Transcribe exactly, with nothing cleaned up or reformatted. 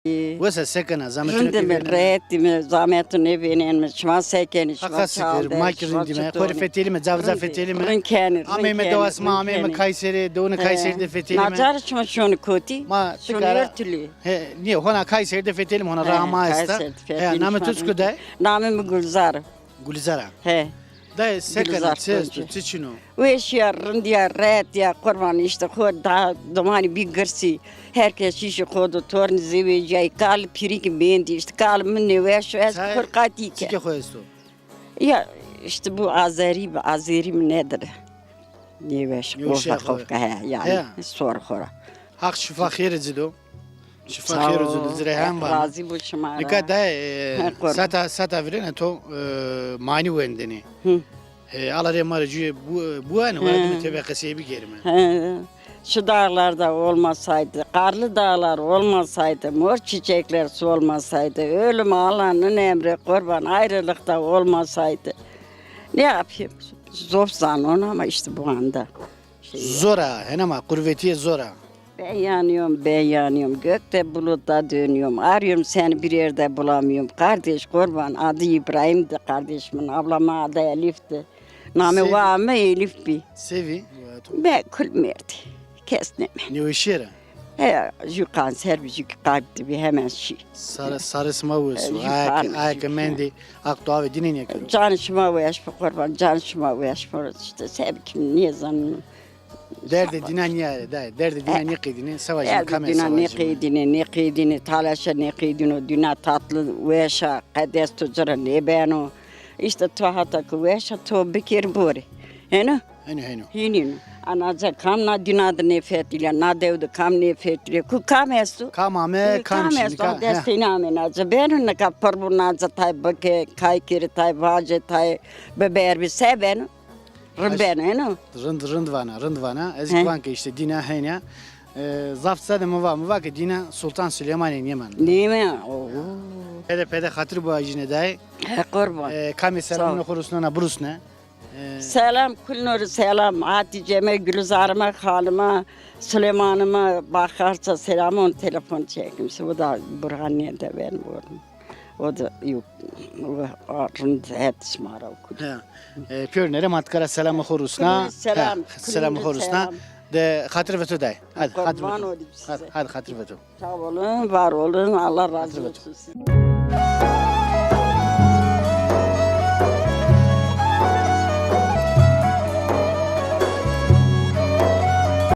Wes a, se kena? Zametûn kî vênenê? Rind îme, rehet îme, zametûn nêvênenîme. Şima se kenî? Şima çi hal de? Ma kî rind îme. Xo rê fetelîme, caviza fetelîme. Rind kenî, rind kenî. Ameyme dewa sima, ameyme Kayserî, dewûnê Kayserî de fetelîme. Nacar şima şonî kotî? Ma şonî Ertulî. He, nîye, hona Kayserî de fetelîme, hona raa ma esta. He, namê to çik o dayê? Namê mi Gulzar. Gulîzar a. He. Dayê, se kena, çi esto, çi çin o? Weşî ya, rindî ya, rehet ya, qurban, îşte xo daha domanî bî girsî. Her kes îşê xo do, tornî zewecîyayî, kal pîrikî mendî, îşte kal mi nêweş o, ez xo rê qatî ke. Çikê xo esto? Ya, îşte bu azerî, azerî mi nêdire. Nêweş, qofa qofa, he, yanî, sor xo ra. Haq şifa xêrê ci do. Şifa xêr û ci rê hem vana. Razî bo şima ra. Nika dayê, e, seta, seta virêne to, e, manî wendenê. E, ala rê ma rê cuyê bu-, buweno, wela dime têbê qesey bikerîme. Şu dağlar da olmasaydı, karlı dağlar olmasaydı, mor çiçekler solmasaydı, ölüm Allah'ın emri, kurban ayrılık da olmasaydı. Ne yapayım? Zor zanon ama işte bu anda. Zor a, hena ma, qurvetîye zor a. Ben yanıyorum, ben yanıyorum. Gökte bulutta dönüyorum. Arıyorum seni bir yerde bulamıyorum. Kardeş kurban, adı İbrahim'di kardeşimin. Ablamın adı Elif'ti. Namê wa mi Elif bî. Sevî? Ben kul merdî. Kes nêmend. Nêweşîye ra? He, jü kanser bî, jü kalp bî, hemen şî. Sare, sare sima wes bo. Aye ke mendî, Haq dua ve dîne nêkero. Can şima weş bo qurban, can şima weş bo. İşte sevkim, nêzanim. Derdê dîna nîyare dayê, derdê dîna nêqedînê, se vajîme, kamê se vajîme. Derdê dîna nêqedînê, nêqedînê, talaşa nêqedîno, dîna tatlı, weş a, qe dest to ci ra nêbeno. Îşte to hata ke weş a, to bikerî borê. Heno? Heno, heno. Hînîno. Ana ca kam na dîna de nêfetilîya, na dew de kam nêfetilîya. Ku kam esto? Kam ame, kam şî nika? Kam esto, destê îna ame na ca. Beno nika pir bo na ca tay bike, kay kerî tay, vacê tay, biber bî, se beno? Rind beno, eno? Rind, rind vana, rind vana. Ez kî van ke îşte dîna heyna. E, zaf sade mi va, mi va ke dîna Sultan Süleymanî nêmend. Nêmend, oho. Pede, pede xatir biajîne dayê. He, qurban. E, kamê selamûnê xo rusnena, birusne. E, selam, kulno rê selam. Hatîceme, Gülizarime, xanime, Süleymanime, bakarsa selamon, telefon çekimse. O da Burhan nêde ben vurdum. O da yok. O rind het şima ra okur. He. E, pêrune rê ma tika ra selamê xo rusna. Selam, he, selamê xo rusna. De xatir ve to dayê. Hadi, hadi. Kurban olayım size. Hadi, hadi xatir ve to. Sağ olun, var olun. Allah razı olsun sizden.